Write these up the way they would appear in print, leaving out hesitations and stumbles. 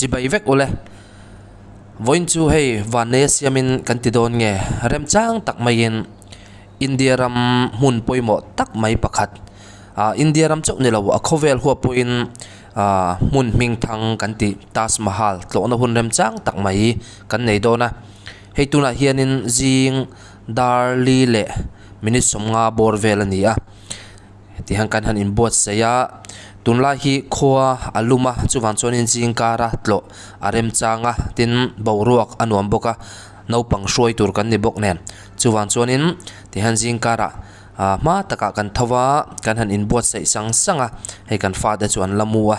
Chibai vek ule. Vawiin chu hei vanneia siamin kan ti dawn nge? Remchang tak maiin India ram hmun pawimawh tak mai pakhat, ah India ram chauh ni lo a khawvel huap pawhin ah hmun hming thang kan tih Taj Mahal tlawhna hun remchang tak mai kan nei dawn a. Hei tunah hianin zing dar li leh minute sawmnga bawr vel a ni a. Heti hian kan han inbuatsaih a, tunlai hi khua a lum a, chuvang chuanin zingkara tlawh a remchang a, tin boruak a nuam bawk a, naupang hruai tur kan ni bawk nen. Chuvang chuanin ti hian zingkarah ah hma takah kan tho va, kan han inbuatsaih sang sang a, hei kan fate chu an la mu a.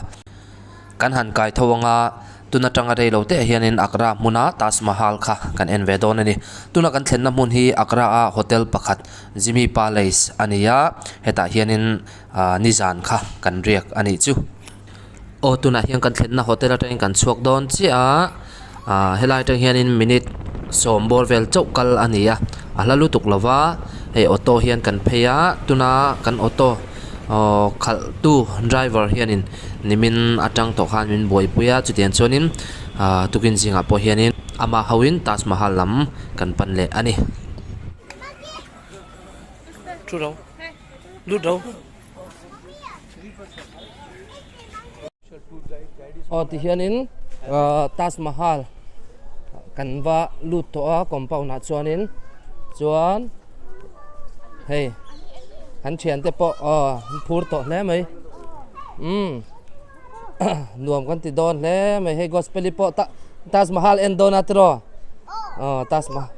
Kan han kai tho anga tun atanga rei lo teh hianin Agra hmuna Taj Mahal kha kan en ve dawn a ni. Tuna kan thlenna hmun hi Agra a hotel pakhat Jimmy Palace a ni a, hetah hianin ah nizan kha kan riak a nih chu. Aw tunah hian kan thlenna hotel atangin kan chhuak dawn chiah a, ah helai atang hianin minute sawm bawr vel chauh kal a ni a, a hla lutuk lo va, hei auto hian kan phei a, tuna kan auto aw khalh tu driver hianin Nimin atang tawh khan min buaipui a, chutiang chuanin ah tukin zingah pawh hianin amah hoin Taj Mahal lam kan pan leh a ni. Aw tihianin ah Taj Mahal kan va lut tawh a compound ah chuanin chuan hei kan thiante pawh aw an phur tawh hle mai umm nuam kan ti dawn hle mai hei gospel-i pawh ta Taj Mahal en dawn a tiraw aw Taj Mahal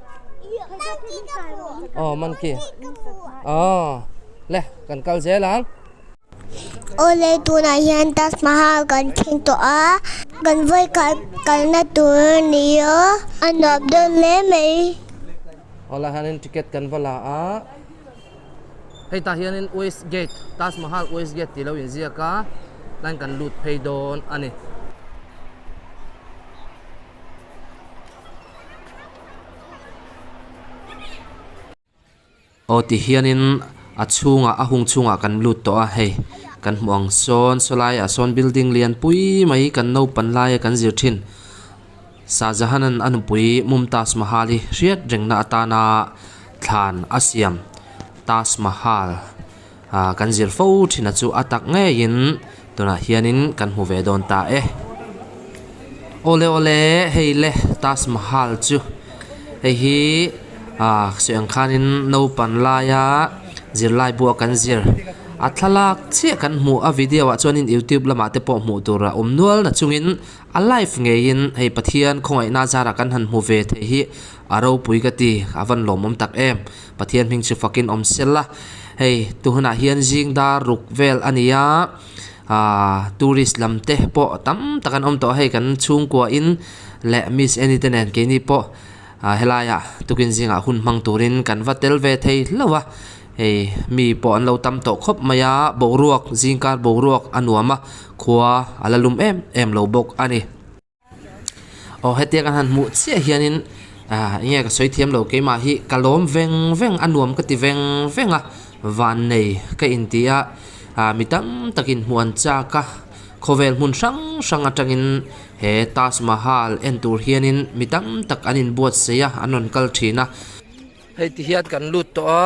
aw monkey aw le kan kal zel ang. Awle tunah hian Taj Mahal kan thleng tawh a kan vawi khat kalna tur a ni a a nuam dawn hle mai. Awle hianin ticket kan va la a hei tah hianin West Gate Taj Mahal West Gate tih lo inziak a tlaiin kan lut phei dawn a ni. Aw ti hianin a chhungah a hung chhungah kan lut tawh a hei kan hmuh ang sawn sawlai ah sawn building lian pui mai kan naupan laia kan zir thin Shahjahan an a nupui Mumtaz Mahal hi hriat rengna atana thlan a siam Taj Mahal ah kan zir fo thin a chu a tak ngeiin tunah hianin kan hmu ve dawn ta e. Awle awle hei le Taj Mahal chu hei hi ah sawi ang khanin naupan laia zirlai buah kan zir a thlalak chiah kan hmuh a video ah chuanin youtube lamah te pawh hmuh tur a awm nual na chungin a live ngeiin hei Pathian khawngaihna zarah kan han hmu ve theih hi a ropui ka ti a van lawmawm tak em Pathian hming chu fakin awm sel a hei tu hunah hian zing dar ruk vel a ni a. Ahh tourist lam te pawh tam tak an awm tawh a hei kan chhungkua in leh miss Annie te nen keini pawh ah helaiah tukin zingah hun hmang turin kan va tel ve thei hlauh a hei mi pawh an lo tam tawh khawp mai a boruak zingkar boruak a nuam a khua a la lum em em lo bawk a ni. Aw hetia kan han hmuh chiah hianin ah enge ka sawi thiam lo keimah hi ka lawm veng veng a nuam ka ti veng veng a vannei ka inti a ah mi tam takin hmuh an chak a khawvel hmun hrang hrang atangin he Taj Mahal en tur hianin mi tam tak an inbuatsaih a an rawn kal thin a. Hei ti hian kan lut tawh a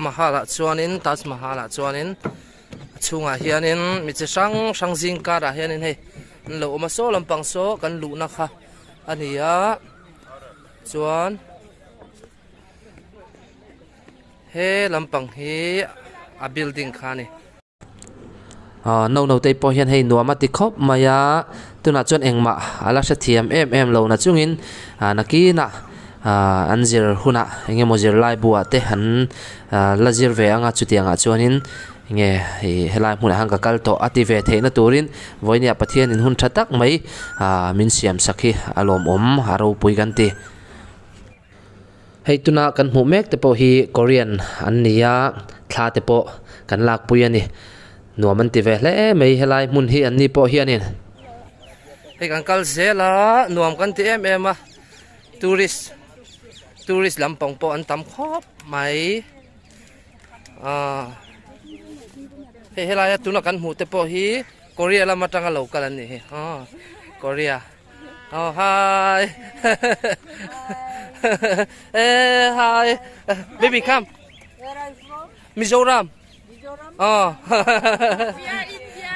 Mahal ah chuanin Taj Mahal ah chuanin a chhungah hianin mi chi hrang hrang zing karah hianin hei. An lo awm a saw lampang saw kan luhna kha a ni a chuan he lampang hi a building kha a ni. Aw no no te pawh hian hei nuam a ti khawp mai a tunah chuan engmah a la hrethiam em em lo na chungin ah nakinah ah an zir hunah eng emaw zirlai buah te an la zir ve ang a chutiangah chuanin. Nge ih helai hmunah hian ka kal tawh a ti ve theihna turin vawinia Pathianin hun tha tak mai ah min siam sak hi a lawmawm a ropui kan ti. Hei tuna kan hmuh mek te pawh hi Korean an ni a, thla te pawh kan lakpui a ni. Nuam an ti ve hle mai helai hmun hi an ni pawh hianin. Hei kan kal zel a, nuam kan ti em em a, tourist tourist lampang pawh an tam khawp mai. Aaa hei helaia tuna kan hmuh te pawh hi Korea lam atanga lo kal an nih hi aw Korea. Oh hi Eh hi Baby come Where are you from? Mizoram Mizoram? Oh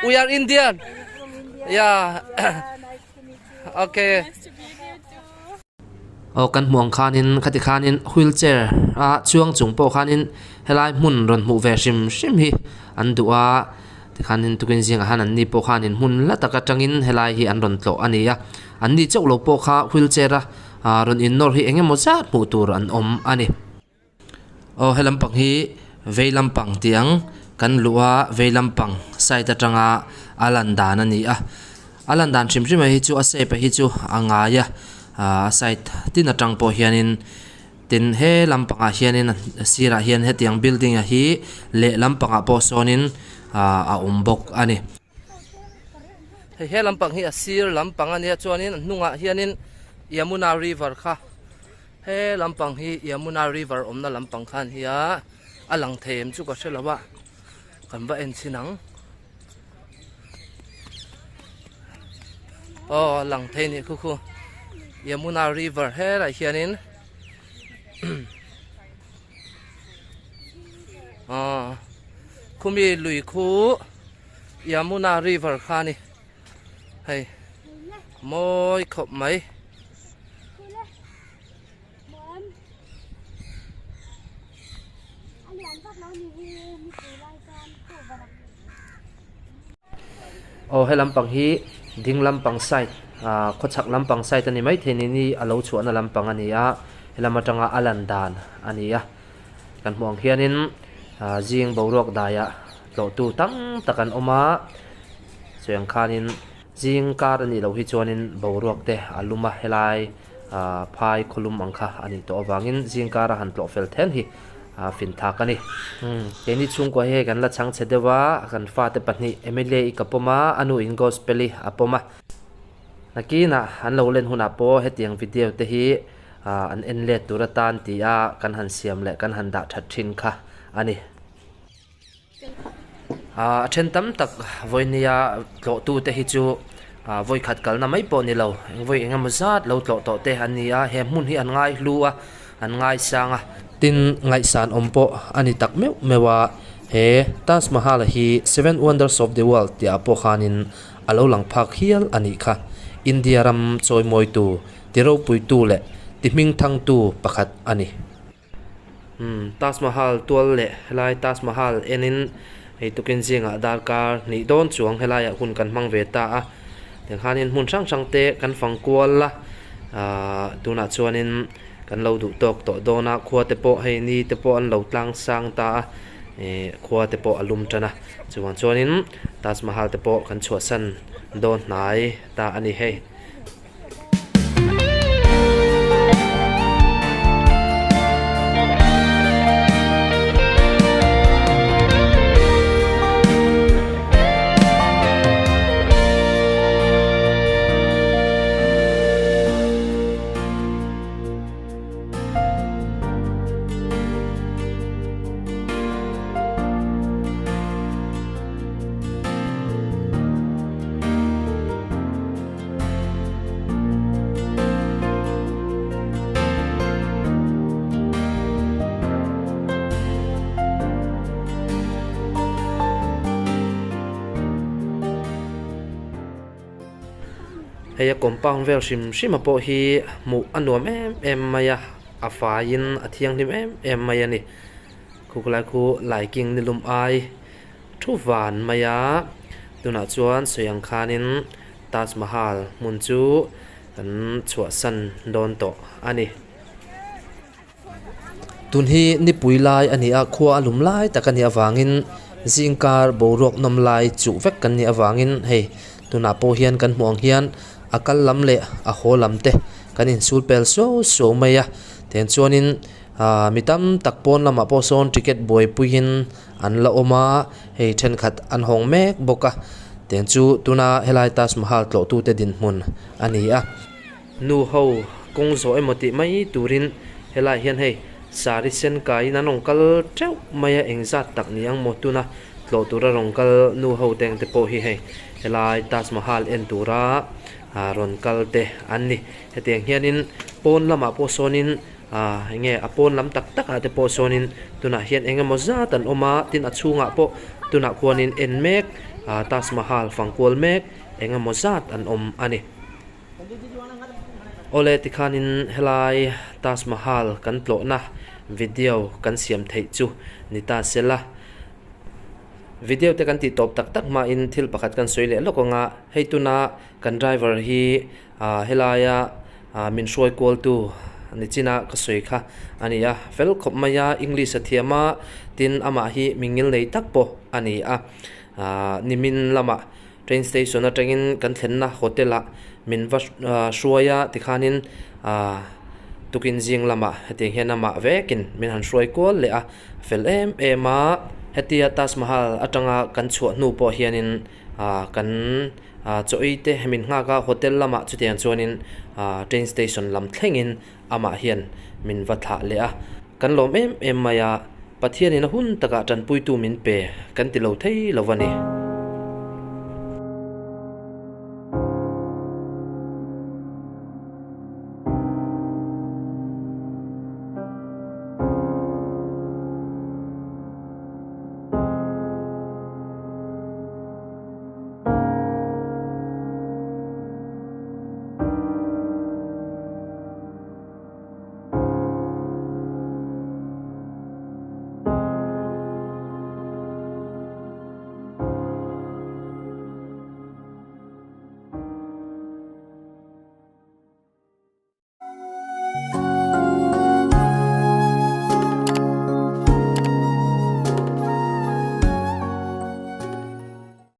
We are Indian. We are Indian From India. Yeah Yeah, nice to meet you. Okay Nice to meet you too. Aw kan hmuh ang khanin khati khanin wheelchair a chuang chung pawh khanin helai hmun rawn hmuh ve hrim hrim hi an duh a tikhanin tukin zingah khan an ni pawh khanin hmun la tak atangin helai hi an rawn tlawh a ni a an ni chauh lo pawh kha wheelchair a ah rawn innawr hi eng emaw zat hmuh tur an awm a ni. Aw he lampang hi vei lampang tih ang kan luh a vei lampang side atanga a lan dan a ni a a lan dan hrim hrim a hi chu a shape a hi chu a ngai a ahh a side tin atang pawh hianin tin he lampangah hianin a sirah hian hetiang building a hi leh lampangah pawh sawnin ahh a awm bawk a ni. Hei he lampang hi a sir lampang a nia chuanin a hnungah hianin Yamuna river kha. He lampang hi Yamuna river awmna lampang khan hi a a lang thei em chu ka hre lo a kan va en chhin ang aw a lang thei a nih khu khu Yamuna river helaiah hianin aw khumi lui khu Yamuna river kha a ni hei mawi khawp mai. Aw he lampang hi ding lampang side ah khawchhak lampang side a ni maithei ni ni a lo chhuahna lampang a ni a helam atanga a lan dan a ni a kan hmuh ang hianin ah zing boruak daiah tlawhtu tam tak an awm a chuang khanin. Zing kar a nih loh hi chuanin boruak te a lum a, helai ah phai khawlum ang kha a nih tawh avangin zing kara han tlawh fel then hi ah fin thak a ni. Umm keini chhungkua hi hei kan la chhang chhe deuh a, kan fate pahnih Emilia i ka pawm a, a nu in Gospel i a pawm a. Nakinah an lo len hunah pawh hetiang video te hi ah an en let tur atan tih a kan han siam leh kan han dah that thin kha a ni. A then tam tak vawinia tlawh tu te hi chu vawi khat kalna mai pawh ni lo eng vawi eng emaw zat lo tlawh tawh te an ni a he hmun hi an ngai hlu a an ngai sang a. Tin ngaihsan awm pawh a ni tak meuh meuh a he Taj Mahal hi seven wonders of the world tih ah pawh khanin a lo lang phak hial a nih kha India ram chawimawitu ti ropuitu leh ti hmingthangtu pakhat a ni. Umm Taj Mahal tual leh helai Taj Mahal enin hei tukin zingah darkar hnih dawn chuang helaiah hun kan hmang ve ta a tikhanin hmun hrang hrang te kan fang kual a ahh tunah chuanin kan lo duh tawk tawh dawn a khua te pawh hei ni te pawh an lo tlang sang ta a ih khua te pawh a lum tan a chuvang chuanin Taj Mahal te pawh kan chhuahsan dawn hnai ta a ni hei. Hei a compound vel hrim hrim a pawh hi hmuh a nuam em em mai a a faiin a thianghlim em em mai a ni khawklai khu laiking ni lum ai thu van mai a tunah chuan sawi ang khanin Taj Mahal hmun chu kan chhuahsan dawn tawh a ni. Tun hi nipui lai a ni a, khua a lum lai tak a nih avangin zingkar boruak nawm lai chuh vek kan nih avangin hei tunah pawh hian kan hmuh ang hian a kal lam leh a haw lam te kan insul pel suau suau mai a, tiang chuanin ah mi tam tak pawn lamah pawh sawn ticket buaipuiin an la awm a, hei thenkhat an hawng mek bawk a, tiang chu tuna helai Taj Mahal tlawhtute dinhmun a ni a. Nu ho kawng zawh emaw tih mai turin helaiah hian hei sari sen kaiin an rawn kal teuh mai a, engzat tak ni ang maw tuna tlawh tura rawn kal nu ho te ang te pawh hi hei helai Taj Mahal en tura. ah rawn kal te an ni. Hetiang hianin pawn lamah pawh sawnin ah eng nge a pawn lam tak takah te pawh sawnin tunah hian eng emaw zat an awm a, tin a chhungah pawh tunah khuanin en mek ah Taj Mahal fang kual mek eng emaw zat an awm a ni. Awle tikhanin helai Taj Mahal kan tlawhna video kan siam theih chu ni ta sela. Video te kan tih tawp tak tak hmain thil pakhat kan sawi leh lawk ang a, hei tuna kan driver hi ah helaia ah min hruai kual tu ni china ka sawi kha a ni a, fel khawp mai a, English a thiam a, tin amah hi mi ngil nei tak pawh a ni a, ah nimin lamah train station atangin kan thlenna hotel ah min va hruai a tikhanin ah tukin zing lamah hetiang hian amah vekin min han hruai kual leh a. Fel em em a, hetia Taj Mahal atanga kan chhuah hnu pawh hianin ah kan ah chaw ei te min nghak a, hotel lamah chutiang chuanin ah train station lam thlengin amah hian min va thlah leh a. Kan lawm em em mai a, Pathianin a hun takah tanpuitu min pe kan ti lo thei lo a ni.